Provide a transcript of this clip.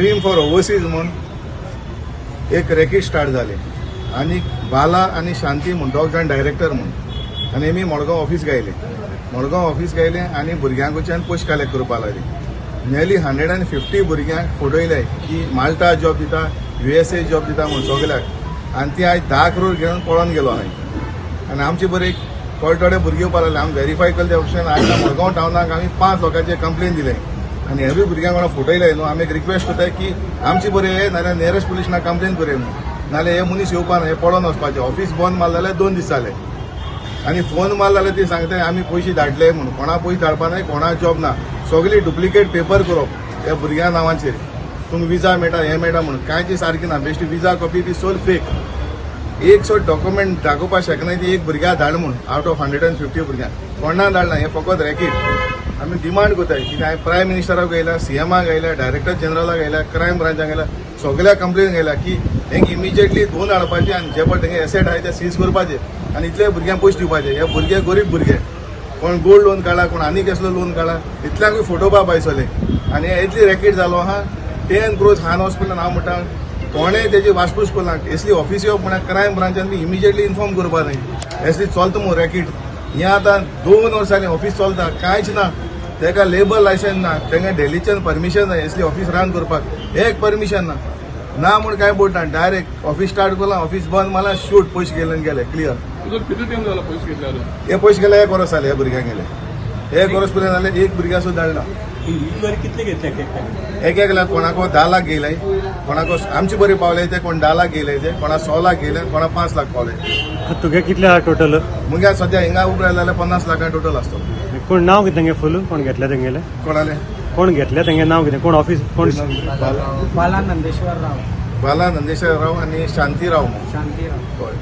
Dream for overseas म्हूण एक racket start जालें आनी बाला आनी शांती म्हूण दोग जाण डायरेक्टर म्हूण आनी आमी मडगांव ऑफीस गायले. मडगांव ऑफीस गायले आनी भुरग्यांकडच्यान पयशे कलेक्ट करपाक लागले. नियरली 150 भुरग्यांक फटयले की माल्टा जॉब दिता, युएसए जॉब दिता म्हूण सगल्याक. आनी ती आयज 10 करोड घेवन पळोन गेलो हांवें. आनी आमचे बरे थोडे थोडे भुरगे येवपाक लागले. आमी व्हेरीफाय केले ते ऑप्शन. आयज मडगांव टावनाक आमी पांच लोकांचे कंप्लेन दिले आनी हेरूय भुरग्यांक कोणा फटयले न्हू, आमी एक रिक्वेस्ट करताय की आमची बरे हे नाल्यार नियरेस्ट पुलिसाक कंप्लेन करूया म्हणून. नाल्यार हे मनीस येवपा ना, हे पळोवन वचपाचे. ऑफीस बंद मारले जाल्यार 2 दीस जाले आनी फोन मारले जाल्यार ती सांगता आमी पयशे धाडले म्हणून. कोणा पयशे धाडपा नाय, कोणा जॉब ना. सगळी डुप्लिकेट पेपर करप ह्या भुरग्यां नांवांचेर. तुमकां विजा मेळटा, हें मेळटा म्हणून. कांयची सारकी ना. बेश्टी विजा कॉपी ती सोल फेक. एक सो डॉक्युमेंट दाखोवपाक शकना ती एक भुरग्या धाड म्हूण. आउट ऑफ 150 भुरग्यांक कोणा धाडना. हें फकत रॅकेट. आमी डिमांड करताय कित्याक हांवें प्रायम मिनिस्टराक गेल्या, सीएमाक गेल्या, डायरेक्टर जनरलाक गेल्या, क्रायम ब्रांचाक गेल्या, सगळ्या कंप्लेन गेल्या की हेंक इमिजिएटली दोन हाडपाचे आनी जे पळय तेंगे एसेट आहाय ते सीज करपाचे आनी इतले भुरग्यांक पयशे दिवपाचे. हे भुरगे गरीब भुरगे. कोण गोल्ड लोन काडला, कोण आनी कसलो लोन काडला, इतल्यांकूय फोटो पायसले. आनी इतली रॅकेट जालो आहा. 10 क्रोर्स खान हॉस्पिटलान. हांव म्हणटा, कोणें तेजी वासपूस करना. एसली ऑफिस येवप म्हळ्यार क्रायम ब्रांचान बी इमिजिएटली इन्फॉर्म करपा जाय. एसली चलता मू रॅकेट. हें आतां 2 वर्सांनी ऑफीस चलता, कांयच ना. तेका लेबर लायसन्स ना, तेंका डेलीच्यान परमिशन जाय एसली ऑफीस रन करपाक. एक परमिशन ना. ना म्हूण कांय बोट ना. डायरेक्ट ऑफीस स्टार्ट केलां, ऑफीस बंद मारला, शूट, पयशे गेले आनी गेले क्लियर. तुजो कितलो टायम जाला पयशे घेतल्यार? हे पयशे गेले, एक वर्स जालें. हे भुरग्यांक गेले, एक वर्स पर्यंत जालें. एक भुरग्या सुद्दां धाडना. इंडिव्हिज्युअल कितले घेतले एक एकट्याने? एक एक लाख, कोणाक 10 लाख गेले, कोणाक आमचे बरे पावले ते. कोण 10 लाख गेले ते, कोणा 6 लाख गेले, कोणा 5 लाख पावले. तुगे कितले आहा टोटल? मुगे सद्या हिंगा उबे जाल्यार 50 लाखां टोटल आसतो. कोण नाव कितें तेंगे फूल? कोण घेतले तेंगेले? कोणाले? कोण घेतले तेंगे नाव कितें? कोण ऑफिस कोण? बाला. बाला नंदेश्वर राव. बाला नंदेश्वर राव आनी शांती राव. शांती राव. हय.